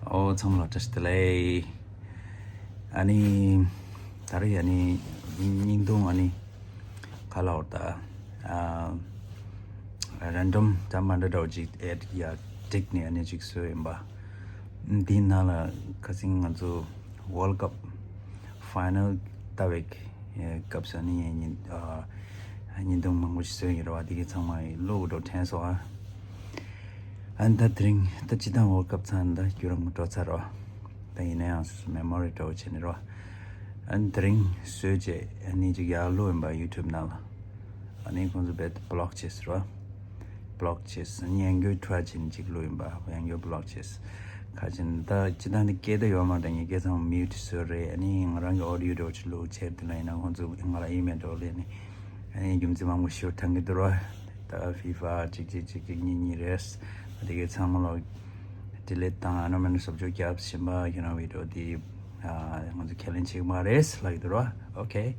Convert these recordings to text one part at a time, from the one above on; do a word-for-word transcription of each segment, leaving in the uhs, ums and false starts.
ཨོ་ཚང་མ་ལ་བཀྲ་ཤིས་བདེ་ལེགས། ཨ་ནི་ད་རེས་ཨ་ནི་བརྙན་ཐུང་ཨ་ནི་ག་ལབ་དགོས་རེད་ད། ཨ་རན་ཌམ་ད་མ་འདྲ་འདྲ་བོ་ཅིག་ཨེཌ་ཡ་བསྒྲིགས་ནས་ཨ་ནི་ཅིག་བཟོས་ཡིན་པ། འདིའི་ནང་ལ་ཁ་སང་ང་ཚོ་World Cup final ལྟ་བའི་སྐབས་སུ་ནི་ངས་བརྙན་ཨ་བརྙན་ཐུང་མང་པོ་ཞིག་བཟོས་ཡོད་རེད་བ། དེ་གའི་ཚང་མ་ཡི་བློ་འགྲོ་དྲན་སོང་ཨ། ཨ་ནི་ད་དེ་རིང་ད་སྤྱི་བཏང་World Cup ཚར་ནས་ད་རྒྱུན་རིང་པོ་འགྲོ་ཚར་རེད་བ། ད་ཡིན་ན་ཡང་སོ་སོ་མེ་མོ་རི་འདྲ་བོ་བྱས་ནས་རེད་བ། ཨ་ནི་དེ་རིང་བཟོས་རྗེས་ཨ་ནི་ཅིག་ཡར་བླུགས་ཡིན་པ་YouTube ནང་ལ། ཨ་ནི་ཁོང་ཚོ་རྦད་དེ་བི་ལོག་བྱས་ཟེར་བ། བི་ལོག་བྱས། ཨ་ནི་ཡང་བསྐྱར་ཊའི་བྱས་ནས་ཅིག་བླུགས་ཡིན་པ། ཡང་བསྐྱར་བི་ལོག་བྱས། ཁ་ཅིག་ད་སྤྱིར་བཏང་འདི་སྐད་བརྡ་ཡོད་མ་རེད། ངས་སྐད་ཚང་མ་མིའུ་ཊི་བཟོས་རེད། ཨ་ནི་ང་རང་གི་ཨོ་ཌི་ཡོ་འདྲ་བོ་ཅིག་བླུགས་བྱས། དེ་ལ་ཡིན་ན་ཁོང་ཚོ་ང་ལ་ཨི་མེལ་འདྲ་བོ་སླེབས་ནས་ཨ་ནི་རྒྱུ་མཚན་མང་པོ་ཞིག་བཏང་གི་འདུག་ར། ད་ཕི་ཕ་གཅིག་གཅིག་གཅིག་གཅིག་གཉིས་གཉིས་རེད། དེ་གའི་ཚང་མ་ལོ་ཌི་ལིཊ་དང་ཨ་ནོ་མེ་ནོ་སོབ་ཅོ་རྒྱབ་བཞིན་པ་ཡིན་ན་བི་ཌི་ཡོ་དེ་ང་ཚོ་ཁས་ལེན་བྱེད་ཀྱི་མ་རེད་ལབ་ཀྱི་འདུག་ར། ཨོ་ཁེ།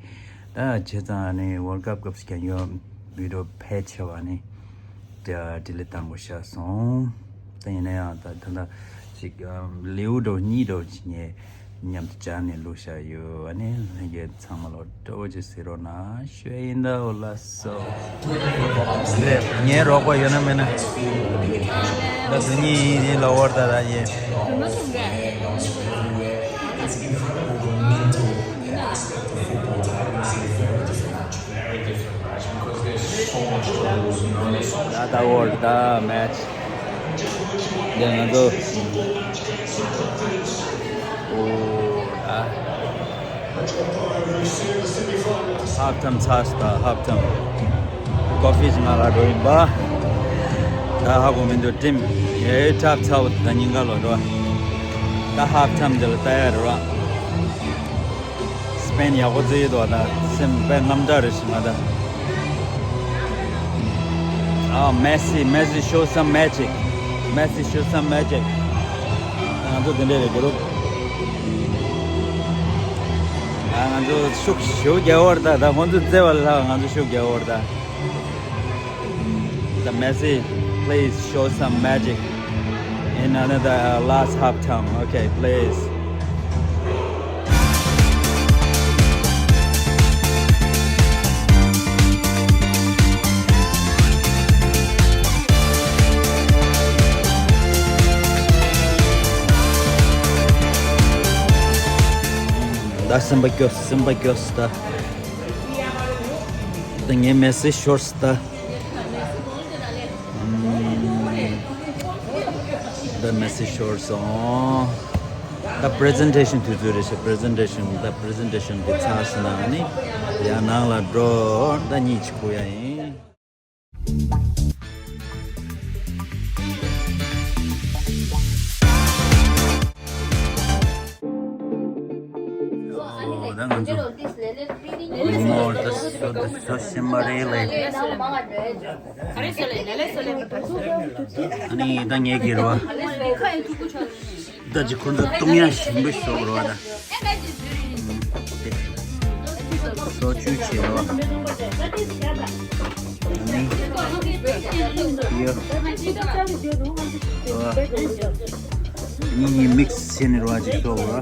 ད་བྱས་ཙང་ཨ་ནི་World Cup སྐབས་སུ་ཀྱང་ཡོད་བི་ཌི་ཡོ་ཕལ་ཆེ་བ་ནི་ཌི་ལིཊ་བཏང་དགོས་ཤག་སོང་། ད་ཡིན་ན་ཡང་ད་ད་ད་ཅིག་ལེའུ་འདྲ་བོ་གཉིས་འདྲ་བོ་ཅིག་ངས་མཉམ་དུ་སྦྱར་ནས་བླུགས་བཞག་ཡོད། ཨ་ནི་ལྷན་རྒྱས་ཚང་མ་ལོ་འདྲ་བོ་ཅིག་གཟིགས་རོགས་གནང་ཞུ་ཡ་ཡིན། ད་འོ་ལགས་སོ། ངའི་རོགས་པ་ཡོད་ན་མེད་ན། ད་དེ་གཉིས་ཡིན་ལ་བར་ད་ད་ཡིན། ད་ད་འོ་ད་མེ་ཆི། འདི་ང་ཚོ་ཨོ་ཨ། ཧབ་ཊའིམ་ཚར་སོང་། ད་ཧབ་ཊའིམ། ཀོ་ཕི་ཞིག་ང་ལ་འགྲོ་ཡིན་པ། ད་ཧ་གོ་མི་འདུག་ཊིམ་ཨེ་ཊབ་ཚར་བ་ད་ཉིན་ག་ལོ་འགྲོ། ད་ཧབ་ཊའིམ་འདི་ལ་ལྟ་ཡ་རེད་བ། སི་པེན་ཡག་པོ་རྩེ་ཡོད་དོ། ད་སེམས་དཔེ་དངངས་སྐྲག་རེ་ཞིག་མ་ད། ཨ་མེ་སི། མེ་སི། Show some magic. Messi, show some magic. ང་ཚོ་དེ་འདྲས་རེད་གི་རུ། ང་ཚོ་ཤུགས་ཤུགས་རྒྱག་འོར་ད། ད་ཁོང་ཚོ་རྩེ་བ་ལ་ང་ཚོ་ཤུགས་རྒྱག་འོར་ད། The Messi, please show some magic in another uh, last half time. Okay, please. ད་སེམས་པ་སྐྱོ། སེམས་པ་སྐྱོ་ད། ད་ངའི་མེ་སི་ཤོར་ད། ད་མེ་སི་ཤོར་སོང་། ད་པི་རི་ཛེན་ཊེ་ཤན་དུས་ཚོད་རེད་ཤག་པི་རི་ཛེན་ཊེ་ཤན། ད་པི་རི་ཛེན་ཊེ་ཤན་དེ་ཚར་སོང་ན་ནི་ཡང་ནང་ལ་འགྲོ། ད་གཉིད་ཅིག་ཁུག་ཡ་ཡིན། ཨོ་ད་ང་ཚོ་མོ་ད་སོ་ད་སོ་ཤི་མ་རེད་ལེ། ཨ་ནི་ད་ངས་གིར་བ། ད་ཅི་ཁོ་ཚོ་བཏུང་ཡ་ཞིམ་པོ་ཞིག་བཟོ་དགོས་རེད་བ་ད། སོ་བཅུད་བྱེད་རོགས། ཨ་ནི། ཡོ། ཨ། གཉིས་གཉིས་མིག་སི་བྱས་ནས་རོགས་ཅིག་བཟོ་དགོས་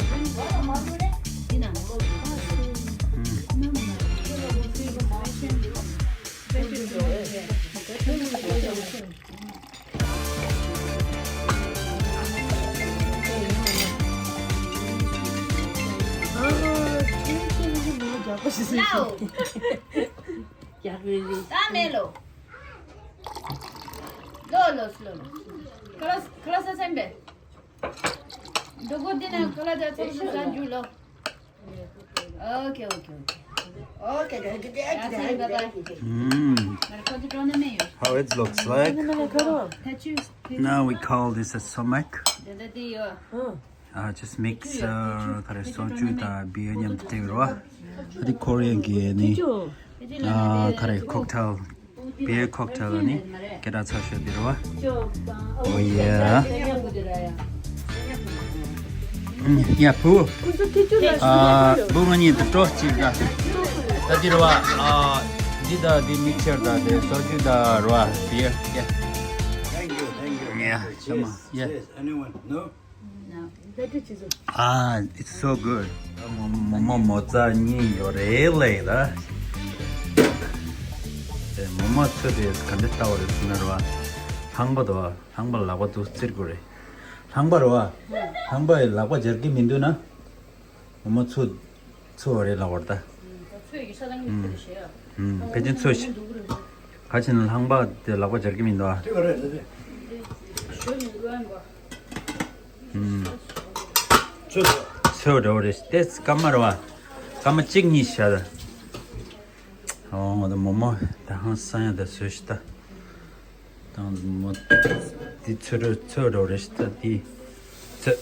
རེད་བ། ད་མེད་ལོ། ལོ་ལོ་སི་ལོ་ལོ། ཁ་ལག་ཁ་ལག་ཟ་སེམས་པས། འགྲོ་གོ་འདི་ན་ཁ་ལག་ད་ཚོགས་སུ་ཟ་རྒྱུ་ལོ། Okay, okay, okay. Okay, okay, okay, okay. Bye bye. Mm. How it looks like. Now we call this a somek. Uh, just mix, uh, ཁ་རེ་སོ་བཅུད་དང་བི་ཡར་མཉམ་དུ་བྲེས་རོ། ཨ་དེ་ཁོ་རེ་གི་ནི། ཨ་ཁ་རེ་ཁོག་ཐལ། བི་ཡར་ཁོག་ཐལ་ནི་སྐད་གྲགས་ཚ་ཤོས་དེ་རེད་བ། Oh yeah. ཡ་བུ། ཨ་བུ་ང་གཉིས་དུ་འགྲོ་གཅིག་ད། ད་འདི་རེད་བ། ཨ་འདི་ད་འདི་མིག་ཆར་ད་དེ་སོ་བཅུད་ད་རེད་བ། བི་ཡར། Yeah. Thank you, thank you. Yeah, come on. Yeah. Yes, anyone? No? Ah, it's so good. མོ་མོ་མོ་རྩ་གཉིས་ཡོད་རེད་ལེ་ད། དེ་མོ་མོ་ཚོས་དེ་ག་འདྲ་ལྟ་བ་རེད་ཟེར་ན་རེད་བ། ལྷང་པ་དོ། ལྷང་པ་ལག་པ་འདུག་བཙིར་དགོས་རེད། ལྷང་པ་རེད་བ། ལྷང་པ་ཡི་ལག་པ་འབྱར་གྱི་མི་འདུག་ན། མོ་མོ་ཚོས་ཚོས་བ་རེད་ལབ་པ་རེད་ད། ཚོས་ཀྱི་ཤ་ཚང་གི་ཚོས་ཤེས་ཡ། ཕལ་ཆེར་ཚོས་ཤེས། ཁ་ཆེ་ན་ལྷང་པ་དེ་ལག་པ་འབྱར་གྱི་མི་འདུག་ཨ། ཞོ་མི་འགོ་ཨ་འགོ། ཚོས་འདྲ་བོ་རེད་དེ་སྐར་མ་རེད་བ། སྐར་མ་གཅིག་གཉིས་བཞག་ད། ཨོ་ད་མོ་མོ་ད་ཧང་སང་ཡ་ད་བཟོས་ཤི་ད། ད་མོ་དེ་ཚོས་འདྲ་ཚོས་འདྲ་བོ་རེད་ཤི་ད་དེ་ཚོས།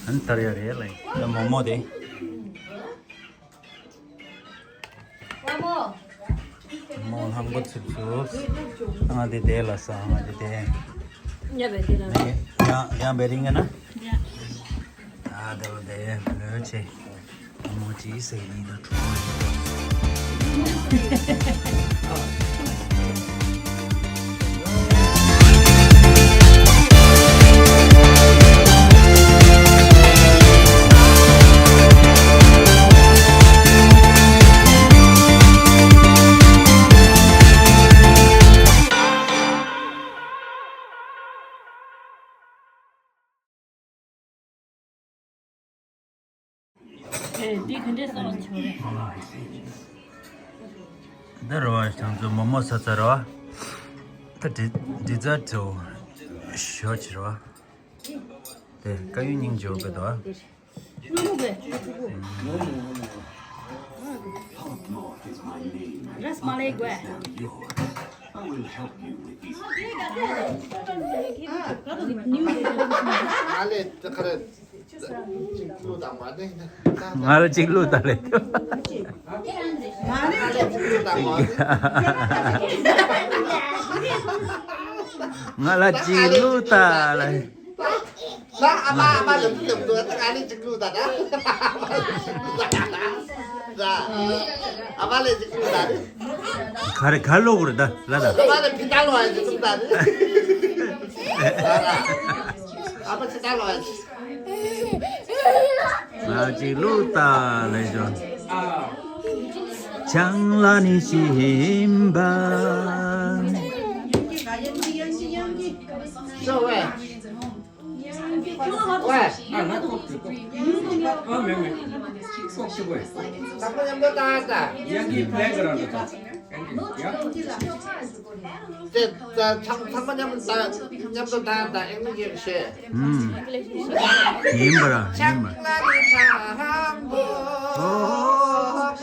ཨན་ཏར་ཡ་རེད་ལེ་ད་མོ་མོ་དེ། མོ་ལྷང་པོ་ཚུབ་ཚུབ། ང་དེ་དེ་ལ་ས་ང་དེ་དེ། ཉ་བེ་དེ་ལ། ཡང་ཡང་བེ་རིང་ང་ན། ཨ་དེ་བ་དེ་ལོས་ཆེ། མོ་ཅི་སེ་ནི་ད་ཁྲོ། ཨེ་འདི་ག་འདྲས་སོང་ཆོག་རེད། འདི་རུ་བ་ཁྱང་ཚོ་མོ་མོ་ས་ཚ་རུ་བ། ད་འདི་འདི་ཚ་ཚོ་ཞོ་ཆི་རུ་བ། དེ་དཀར་ཡོལ་སྙིང་རྗེ་བོ་དགོས་དོ། ར་སི་མ་ལའི་དགོས། ང་ལས་ཁ་ར་གཅིག་བླུགས་དང་མ་ནི། ང་ལ་གཅིག་བླུགས་དང་ལས། ང་ལས་གཅིག་བླུགས་དང་མ་ནི། ང་ལ་གཅིག་བླུགས་དང་ལས། ད་ཨ་མ་ཨ་མ་ལ་བུ་ལ་བུ་ད་ང་ལས་གཅིག་བླུགས་དང་ད། ད་ཨ་མ་ལས་གཅིག་བླུགས་དང་། ག་རེ་ག་ལོག་རེད་ད་ལ་ད། ཨ་མ་ལས་ཕི་ད་ལོག་ཡ་གཅིག་བླུགས་དང་། ཨ་མ་ཕི་ད་ལོག་ཡ་གཅིག་ང་གཅིག་བླུགས་དང་ལས་ཞོ། ཆང་ལ་ནི་ཤིམ་པ། ཤོ་ཝེ། ཝེ། ཨ་ང་ཁོག་ཅིག་ཁོག་ཨ་མེ་མེ། ཁོག་ཅིག་ཝེ། ད་ཁོ་མཉམ་དུ་ད་ད། ཡ་གི་པླེ་ག་ར་འདུག་ད། ཡ་གི་ཡ། དེ་ད་ཚང་ཚང་མ་མཉམ་དུ་ད་མཉམ་དུ་ད་ད་ཨེ་ནི་གི་ཤེས། ཨུམ། ཡིན་པ་ར་ཡིན་པ། ཨོ།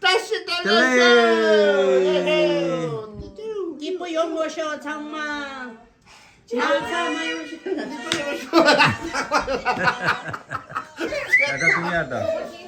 བཀྲ་ཤིས་བདེ་ལེགས། སྐྱིད་པོ་ཡོང་ངོ་ཤོག་ཚང་མ། ང་ཚང་མ་ཡོང་ཤོག་ད་ལྟ་ཐུང་ཡར་དང་།